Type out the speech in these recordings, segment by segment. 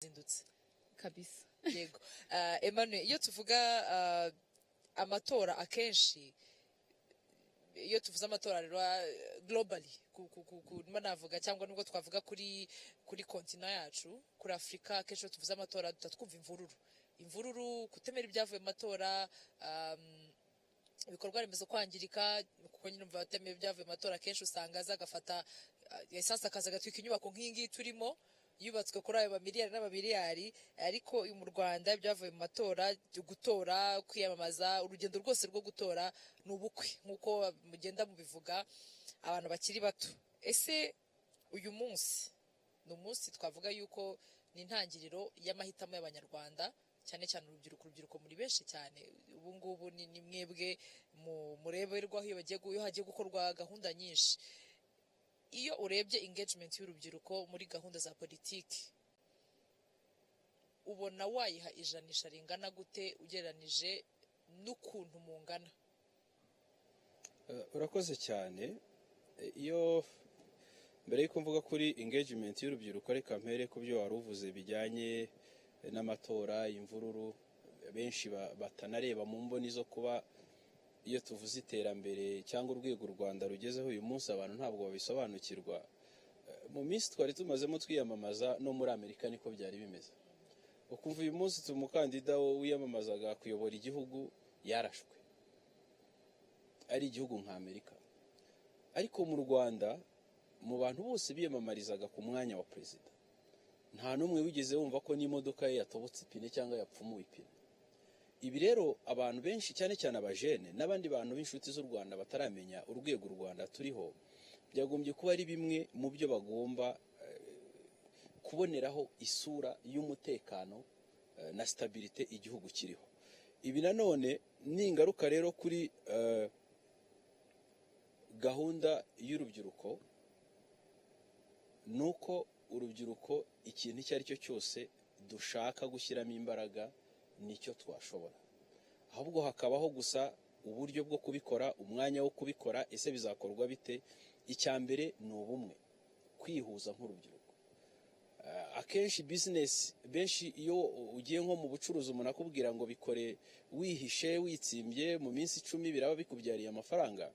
Zindutse. Kabisa. Yego. Emmanuel, iyo tuvuga amatora, akenshi iyo tuvuze amatora rero, globally, ndimo navuga cyangwa nubwo twavuga kuri continent yacu, kuri Afurika, akenshi iyo tuvuze amatora duhita twumva imvururu, imvururu, kutemera ibyavuye mu matora, ibikorwa remezo kwangirika, kuko nyine umva batemera ibyavuye mu matora, akenshi usanga aza agafata essence, akaza agatwika inyubako nk'iyi ngiyi turimo yubatswe kuri ayo mamiliyari n'amamiliyari. Ariko mu Rwanda ibyavuye mu matora, gutora, kwiyamamaza, urugendo rwose rwo gutora ni ubukwe, nk'uko mugenda mubivuga, abantu bakiri bato. Ese uyu munsi ni umunsi twavuga yuko ni intangiriro y'amahitamo y'Abanyarwanda, cyane cyane urubyiruko? Urubyiruko muri benshi cyane ubu ngubu, ni mwebwe mureberwaho iyo hagiye gukorwa gahunda nyinshi. Iyo urebye engagement y'urubyiruko muri gahunda za politiki, ubona wayiha ijanisha ringana gute ugereranije n'ukuntu mungana? Urakoze cyane. Iyo mbere y'uko mvuga kuri engagement y'urubyiruko, reka mpere ku byo wari uvuze bijyanye n'amatora, imvururu, benshi batanareba mu mboni zo kuba iyo tuvuze iterambere cyangwa urwego u Rwanda rugezeho uyu munsi, abantu ntabwo babisobanukirwa. Mu minsi twari tumazemo twiyamamaza, no muri Amerika niko byari bimeze. Ukumva uyu munsi umukandida wiyamamazaga kuyobora igihugu yarashwe, ari igihugu nka Amerika. Ariko mu Rwanda, mu bantu bose biyamamarizaga ku mwanya wa perezida, nta n'umwe wigeze wumva ko n'imodoka ye yatobotse ipine cyangwa yapfumuye ipine. Ibi rero abantu benshi, cyane cyane abajene n'abandi bantu b'inshuti z'u Rwanda bataramenya urwego u Rwanda turiho, byagombye kuba ari bimwe mu byo bagomba kuboneraho isura y'umutekano na stabilité igihugu kiriho. Ibi nanone ni ingaruka rero kuri gahunda y'urubyiruko, ni uko urubyiruko ikintu icyo ari cyo cyose dushaka gushyiramo imbaraga nicyo twashobora, ahubwo hakabaho gusa uburyo bwo kubikora, umwanya wo kubikora. Ese bizakorwa bite? Icya mbere ni ubumwe, kwihuza nk'urubyiruko. Akenshi business benshi, iyo ugiye nko mu bucuruzi, umuntu akubwira ngo bikore wihishe, witsimbye, mu minsi 10 biraba bikubyariye amafaranga.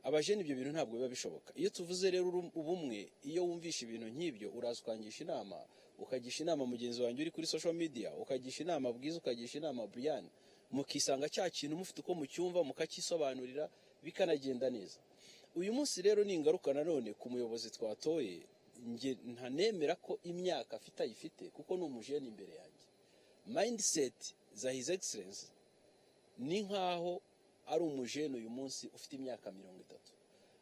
Abajene ibyo bintu ntabwo biba bishoboka. Iyo tuvuze rero ubumwe, iyo wumvishe ibintu nk'ibyo, uraza ukangisha inama, ukagisha inama mugenzi wanjye uri kuri social media, ukagisha inama Bwiza, ukagisha inama Brian, mukisanga cya kintu mufite uko mucyumva, mukacyisobanurira, bikanagenda neza. Uyu munsi rero ni ingaruka nanone ku muyobozi twatoye. Njye ntanemera ko imyaka afite ayifite, kuko ni umujene imbere yanjye. Mindset za His Excellence ni nkaho ari umujene uyu munsi ufite imyaka 30,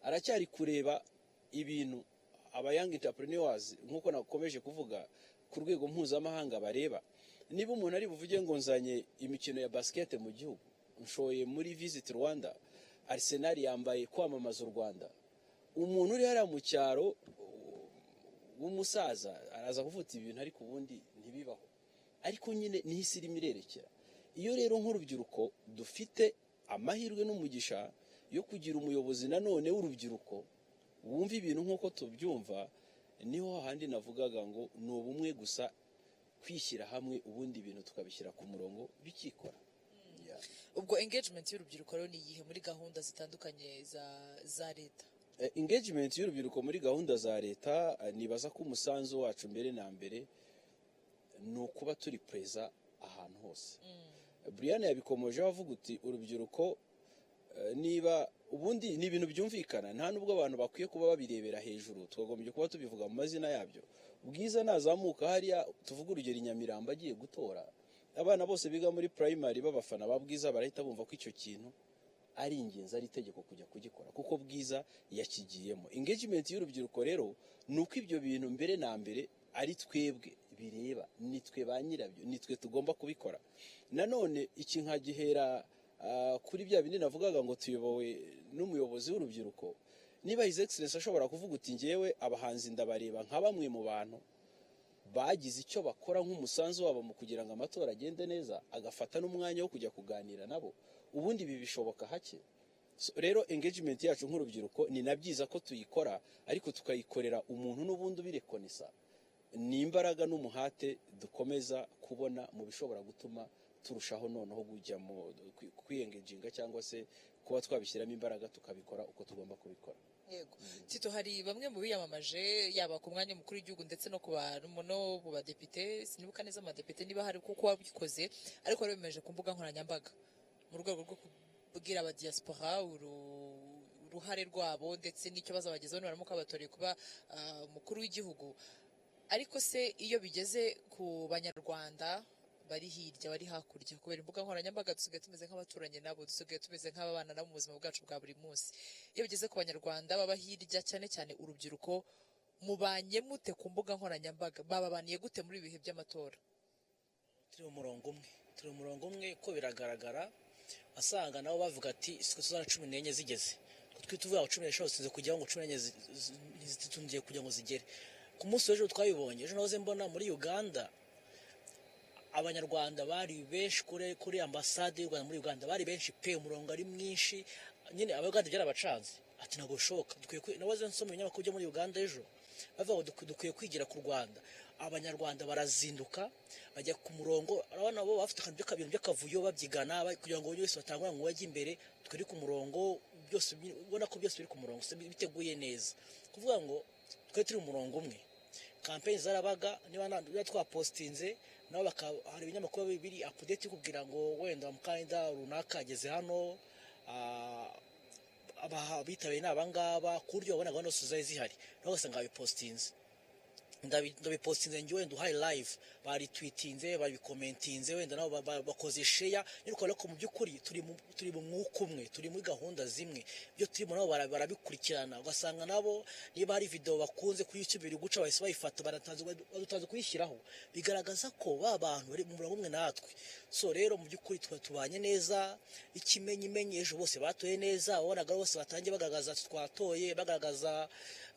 aracyari kureba ibintu aba young entrepreneurs, nk'uko nakomeje kuvuga, ku rwego mpuzamahanga bareba. Niba umuntu ari buvuge ngo nzanye imikino ya basket mu gihugu, nshoye muri Visit Rwanda, Arsenal yambaye kwamamaza u Rwanda, umuntu uri hariya mu cyaro w'umusaza araza kuvuga ibintu, ariko ubundi ntibibaho. Ariko nyine niho isi irimo irerekera. Iyo rero nk'urubyiruko dufite amahirwe n'umugisha yo kugira umuyobozi nanone w'urubyiruko wumva ibintu nk'uko tubyumva, niho hahandi navugaga ngo ni ubumwe gusa, kwishyira hamwe, ubundi ibintu tukabishyira ku murongo bikikora. Yeah. Ubwo engagement y'urubyiruko rero ni iyihe muri gahunda zitandukanye za leta? Engagement y'urubyiruko muri gahunda za leta, nibaza ko umusanzu wacu mbere na mbere ni ukuba turi present ahantu hose. Brian yabikomojeho avuga uti urubyiruko, niba ubundi ni ibintu byumvikana, nta nubwo abantu bakwiye kuba babirebera hejuru, twagombye kuba tubivuga mu mazina yabyo. Bwiza nazamuka hariya, tuvuge urugero i Nyamirambo, agiye gutora, abana bose biga muri primary b'abafana ba Bwiza barahita bumva ko icyo kintu ari ingenzi, ari itegeko kujya kugikora kuko Bwiza yakigiyemo. Engagement y'urubyiruko rero ni uko ibyo bintu mbere na mbere ari twebwe bireba, ni twe ba nyirabyo, ni twe tugomba kubikora. Nanone iki nkagihera kuri bya bindi navugaga ngo tuyobowe n'umuyobozi w'urubyiruko. Niba His Excellence ashobora kuvuga uti ngewe abahanzi ndabareba nka bamwe mu bantu bagize icyo bakora nk'umusanzu wabo mu kugira ngo amatora agende neza, agafata n'umwanya wo kujya kuganira nabo, ubundi ibi bishoboka hake. So, rero engagement yacu nk'urubyiruko ni na byiza ko tuyikora, ariko tukayikorera umuntu n'ubundi ubirekonesa. Ni imbaraga n'umuhate dukomeza kubona mu bishobora gutuma turushaho noneho kujya mu kwiyengaginga cyangwa se kuba twabishyiramo imbaraga, tukabikora uko tugomba kubikora. Yego Tito, hari bamwe mu biyamamaje, yaba ku mwanya mukuru w'igihugu ndetse no ku bantu no mu badepite, sinibuka neza amadepite niba hari kuko wabikoze, ariko bari bemeje ku mbuga nkoranyambaga mu rwego rwo kubwira abadiaspora uruhare rwabo ndetse n'icyo bazabagezaho nibaramuka batoreye kuba umukuru w'igihugu. Ariko se iyo bigeze ku Banyarwanda bari hirya, bari hakurya, kubera imbuga nkoranyambaga dusigaye tumeze nk'abaturanyi nabo, dusigaye tumeze nk'ababana nabo mu buzima bwacu bwa buri munsi, iyo bigeze ku Banyarwanda baba hirya, cyane cyane urubyiruko, mubanye mute ku mbuga nkoranyambaga? Bababaniye gute muri ibi bihe by'amatora? Turi mu murongo umwe, turi mu murongo umwe ko biragaragara. Asanga nabo bavuga ati tuzana 14 zigeze, twe tuvuga ngo 15 zitinze kujyaho, ngo 14 ntizitungiye kugira ngo zigere ku munsi w'ejo. Twabibonye ejo, nahoze mbona muri Uganda Abanyarwanda bari benshi kuri ambasade y'u Rwanda muri Uganda, bari benshi pe, umurongo ari mwinshi nyine. Abaganda byarabacanze, ati ntabwo bishoboka, dukwiye nahoze nsoma ibinyamakuru byo muri Uganda ejo, bavuga ngo dukwiye kwigira ku Rwanda. Abanyarwanda barazinduka bajya ku murongo, urabona bo bafite akantu ibintu by'akavuyo babyigana kugira ngo buri wese batangura ngo bajye imbere. Twiri ku murongo byose, ubona ko byose biri ku murongo, biteguye neza, kuvuga ngo twe turi mu murongo umwe. Campaign zarabaga, niba twapostinze nabo hari ibinyamakuru biri update kubwira ngo wenda umukandida runaka ageze hano, abitabiriye ni abangaba, ku buryo wabonaga gahunda zose zari zihari, nabo ugasanga babipostinze. Ndabipostinze njye, wenda uhaye live, baritwitinze, babikomentinze, wenda nabo bakoze share nyine, ukabona ko mu by'ukuri turi mu mwuka umwe, turi muri gahunda zimwe. Ibyo turimo nabo barabikurikirana, ugasanga nabo niba hari video bakunze kuri YouTube iri guca, bahise bayifata, baratanze, badutanze kuyishyiraho. Bigaragaza ko ba bantu bari mu murongo umwe natwe. So rero mu by'ukuri tuba tubanye neza. Ikimenyimenyi, ejo bose batoye neza, wabonaga bose batangiye bagaragaza ati twatoye, bagaragaza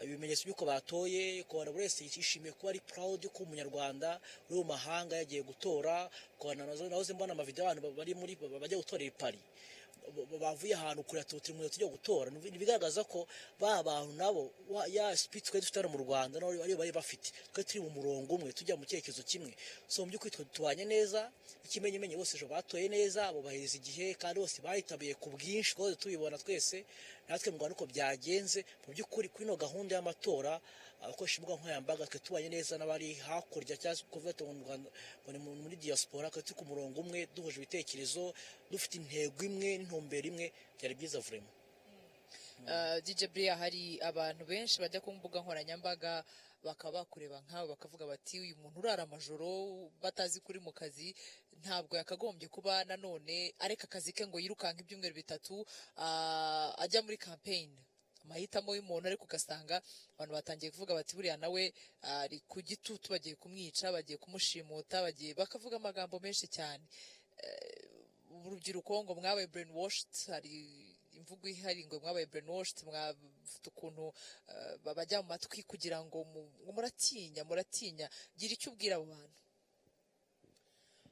ibimenyetso by'uko batoye, ukabona buri wese yishimiye kuba ari proud ko Umunyarwanda uri mu mahanga yagiye gutora. Ukabona nahoze mbona amavideo y'abantu bari muri bajya gutorera i Paris, bavuye ahantu kure, ati turi mu tujya gutora. Ni ibigaragaza ko ba bantu nabo ya spirit twari dufite hano mu Rwanda nabo ariyo bari bafite. Twe turi mu murongo umwe, tujya mu cyerekezo kimwe. So mu by'ukuri twe tubanye neza. Ikimenyimenyi, bose ejo batoye neza, bubahiriza igihe, kandi bose bayitabiriye ku bwinshi, twose tubibona twese natwe mu Rwanda uko byagenze. Mu by'ukuri kuri ino gahunda y'amatora, abakoresha imbuga nkoranyambaga twe tubanye neza n'abari hakurya, cyangwa se kuvuga ati mu Rwanda ngo ni muri diaspora, twe turi ku murongo umwe, duhuje ibitekerezo, dufite intego imwe n'intumbero imwe. Byari byiza vraiment. DJ Bria, hari abantu benshi bajya ku mbuga nkoranyambaga bakaba bakureba nkawe, bakavuga bati uyu muntu urara amajoro batazi kuri mu kazi, ntabwo yakagombye kuba nanone areka akazi ke ngo yirukanke ibyumweru 3 ajya muri campaign. Amahitamo y'umuntu, ariko ugasanga abantu batangiye kuvuga bati buriya nawe ari ku gitutu, bagiye kumwica, bagiye kumushimuta, bagiye bakavuga amagambo menshi cyane. Urubyiruko ngo mwabaye brainwashed, hari imvugo ihari ngo mwabaye brainwashed, mwafite ukuntu babajya mu matwi kugira ngo ngo muratinya, muratinya. Gira icyo ubwira abo bantu.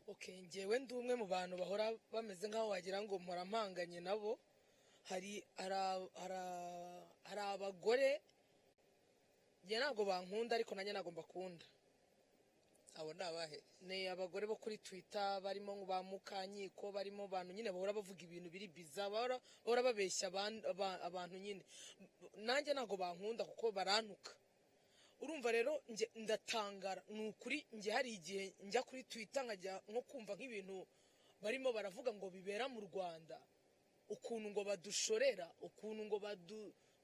Okay, njyewe ndi umwe mu bantu bahora bameze nk'aho wagira ngo mpora mpanganye nabo. Hari abagore njye ntabwo bankunda, ariko nanjye ntabwo mbakunda. Abo ni abahe? Ni abagore bo kuri Twitter, barimo ba Mukanyiko, barimo abantu nyine bahora bavuga ibintu biri biza, bahora babeshya abantu nyine. Nanjye ntabwo bankunda kuko barantuka. Urumva rero njye ndatangara, ni ukuri. Njye hari igihe njya kuri Twitter nkajya nko kumva nk'ibintu barimo baravuga ngo bibera mu Rwanda, ukuntu ngo badushorera, ukuntu ngo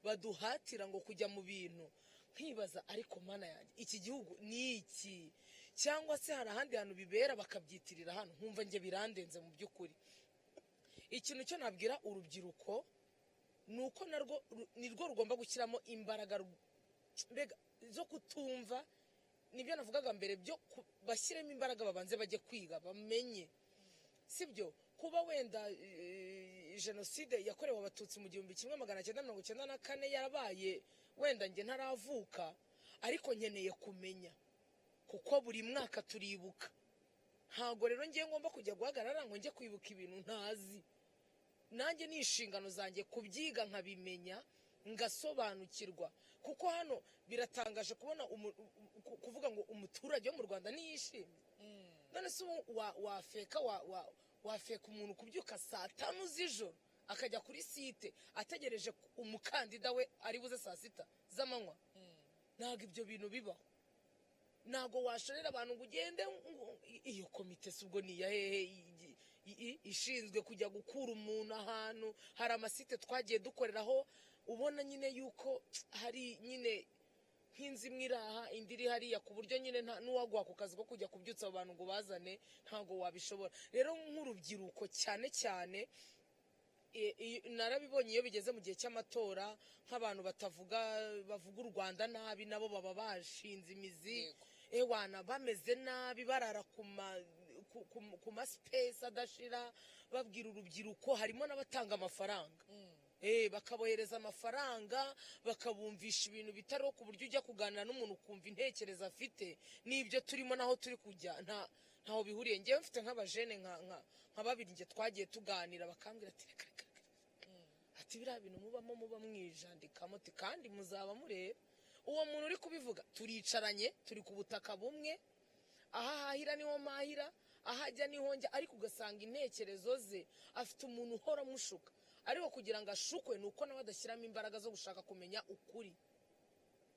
baduhatira ngo kujya mu bintu, nkibaza ariko Mana yanjye, iki gihugu ni iki? Cyangwa se hari ahandi hantu bibera bakabyitirira hano? Nkumva njye birandenze. Mu by'ukuri ikintu cyo nabwira urubyiruko ni uko narwo nirwo rugomba gushyiramo imbaraga mbega zo kutumva nibyo navugaga mbere byo bashyiremo imbaraga, babanze bajye kwiga bamenye. Sibyo kuba wenda jenoside yakorewe Abatutsi mu 1994 yarabaye, wenda njye ntaravuka, ariko nkeneye kumenya kuko buri mwaka turibuka. Ntabwo rero ngiye ngomba kujya guhagarara ngo njye kwibuka ibintu ntazi. Nanjye ni inshingano zanjye kubyiga nkabimenya. Ngasobanukirwa, kuko hano biratangaje kubona kuvuga ngo umuturage wo mu Rwanda ntiyishimye. None se ubu wafeka wafeka umuntu kubyuka saa 5 z'ijoro akajya kuri site ategereje umukandida we ari buze saa 6 z'amanywa? Ntabwo ibyo bintu bibaho. Ntabwo washorera abantu ngo ugende iyo komite si ubwo ni iya hehe ishinzwe kujya gukura umuntu ahantu hari amasite twagiye dukoreraho, ubona nyine yuko hari nyine nk'inzu imwe iri aha, indi iri hariya, ku buryo nyine n'uwaguha ku kazi ko kujya kubyutsa abo bantu ngo bazane ntabwo wabishobora. Rero nk'urubyiruko cyane cyane, narabibonye, iyo bigeze mu gihe cy'amatora, nk'abantu batavuga, bavuga u Rwanda nabi, nabo baba bashinze imizi. Ewana, bameze nabi, barara ku ma space adashira babwira urubyiruko. Harimo n'abatanga amafaranga, bakabohereza amafaranga, bakabumvisha ibintu bitariho, ku buryo ujya kuganira n'umuntu ukumva intekerezo afite n'ibyo turimo n'aho turi kujya ntaho bihuriye. Ngewe mfite nk'abajene nka babiri nge twagiye tuganira, bakambwira ati: "Reka, reka, reka," ati: "Biriya bintu mubamo, muba mwijandikamo," ati: "Kandi muzaba mureba." Uwo muntu uri kubivuga turicaranye, turi ku butaka bumwe, aho ahahira niho mpahira, aho ajya niho njya, ariko ugasanga intekerezo ze afite umuntu uhora amushuka. Ariko kugira ngo ashukwe ni uko nawe adashyiramo imbaraga zo gushaka kumenya ukuri.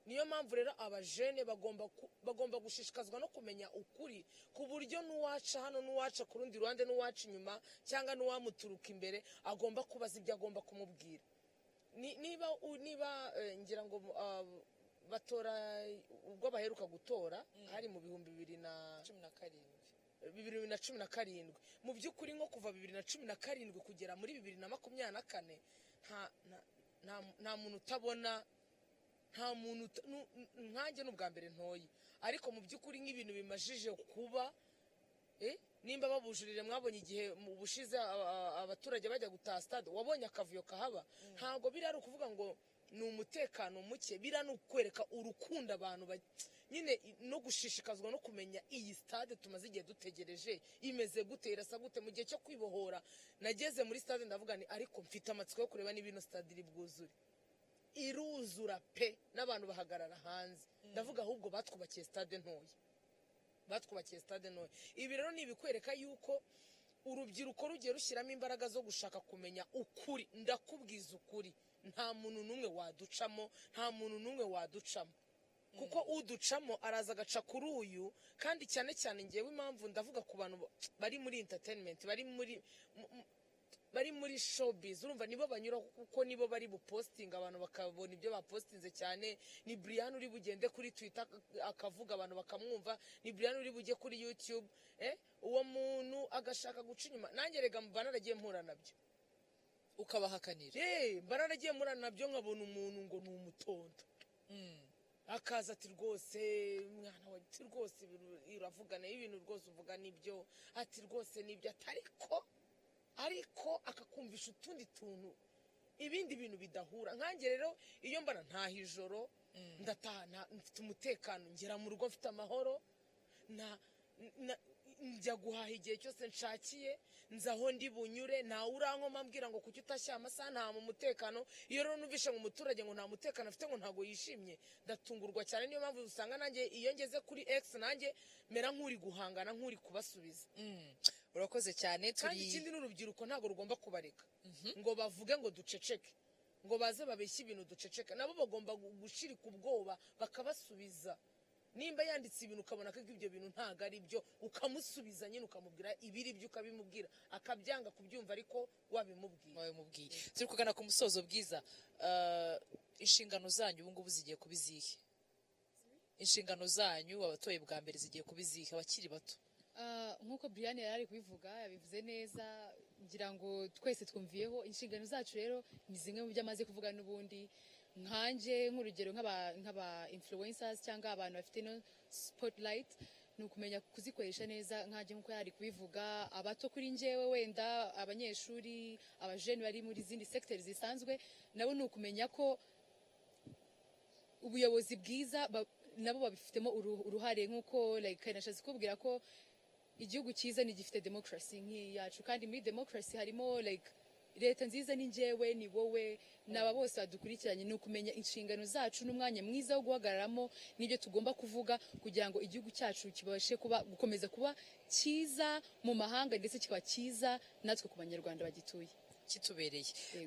Niyo mpamvu rero abajene bagomba gushishikazwa no kumenya ukuri, ku buryo n'uwaca hano, n'uwaca ku rundi ruhande, n'uwaca inyuma cyangwa n'uwamuturuka imbere, agomba kubaza ibyo agomba kumubwira. Niba ngira ngo batora, ubwo baheruka gutora hari mu bihumbi bibiri na 17. 2017. Mu by'ukuri nko kuva 2017 kugera muri 2024, nta muntu utabona, nta muntu nkanjye ni ubwa mbere ntoye, ariko mu by'ukuri nk'ibintu bimajije kuba, nimba babujurire, mwabonye igihe mu bushize abaturage bajya gutaha stade, wabonye akavuyo kahaba. Ntabwo biriya ari ukuvuga ngo ni umutekano muke, biriya ni ukwereka urukundo abantu nyine no gushishikazwa no kumenya iyi stade tumaze igihe dutegereje imeze gute, irasa gute. Mu gihe cyo kwibohora nageze muri stade ndavuga ni ariko mfite amatsiko yo kureba niba ino stade iri bwuzure. Iruzura pe, n'abantu bahagarara hanze. Ndavuga ahubwo batwubakiye stade ntoya, batwubakiye stade ntoya. Ibi rero ni ibikwereka yuko urubyiruko rugiye rushyiramo imbaraga zo gushaka kumenya ukuri, ndakubwiza ukuri, nta muntu n'umwe waducamo, nta muntu n'umwe waducamo, kuko uducamo araza agaca kuri uyu. Kandi cyane cyane ngewe impamvu ndavuga ku bantu bari muri entertainment, bari muri showbiz, urumva nibo banyura, kuko nibo bari bupostinga, abantu bakabona ibyo bapostinze cyane. Ni Brian uri bugende kuri Twitter akavuga, abantu bakamwumva. Ni Brian uri bujye kuri YouTube, uwo muntu agashaka guca inyuma. Nanjye rega mba naragiye mpura nabyo. Ukabahakanira? Mba naragiye mpura nabyo, nkabona umuntu ngo ni umutonto, akaza ati: "Rwose mwana wa," ati: "rwose ibintu uravugana, ibintu rwose uvuga nibyo," ati: "Rwose nibyo," ati ariko akakumvisha utundi tuntu, ibindi bintu bidahura. Nkanjye rero iyo mbona ntaha ijoro, ndataha mfite umutekano, ngera mu rugo mfite amahoro, njya guhaha igihe cyose nshakiye, nzi aho ndi bunyure, ntawe urankoma ambwira ngo kuki utashye amasaha, nta mu mutekano. Iyo rero numvishe ngo umuturage ngo nta mutekano afite, ngo ntabwo yishimye, ndatungurwa cyane. Niyo mpamvu usanga nanjye iyo ngeze kuri X nanjye mera nk'uri guhangana, nk'uri kubasubiza. Urakoze cyane. Kandi turi ikindi n'urubyiruko ntabwo rugomba kubareka ngo bavuge ngo duceceke, ngo baze babeshye ibintu duceceke. Nabo bagomba gushirika ubwoba bakabasubiza. Nimba yanditse ibintu ukabona ko ibyo bintu ntabwo ari byo, ukamusubiza nyine, ukamubwira ibiri byo, ukabimubwira, akabyanga kubyumva, ariko wabimubwiye. Wabimubwiye. Turi kugana ku musozo. Bwiza, inshingano zanyu ubu ngubu zigiye kuba izihe? Inshingano zanyu abatoye bwa mbere zigiye kuba izihe, abakiri bato? Nk'uko Brian yari ari kubivuga, yabivuze neza, ngira ngo twese twumviyeho. Inshingano zacu rero ni zimwe mu byo amaze kuvuga n'ubundi. Nkanjye nk'urugero, nk'aba influencers cyangwa abantu bafite ino spotlight, ni ukumenya kuzikoresha neza. Nkanjye nk'uko yari kubivuga, abato kuri njyewe, wenda abanyeshuri, abajene bari muri zindi sectors zisanzwe, nabo ni ukumenya ko ubuyobozi bwiza nabo babifitemo uruhare. nk'uko like nashatse kubwira ko igihugu cyiza ni gifite democracy nk'iyacu, kandi muri democracy harimo like Leta nziza ni njyewe, ni wowe, ni aba bose badukurikiranye. Ni ukumenya inshingano zacu n'umwanya mwiza wo guhagararamo n'ibyo tugomba kuvuga kugira ngo igihugu cyacu kibashe kuba, gukomeza kuba cyiza mu mahanga, ndetse kikaba cyiza natwe ku Banyarwanda bagituye. Kitubereye. Yego.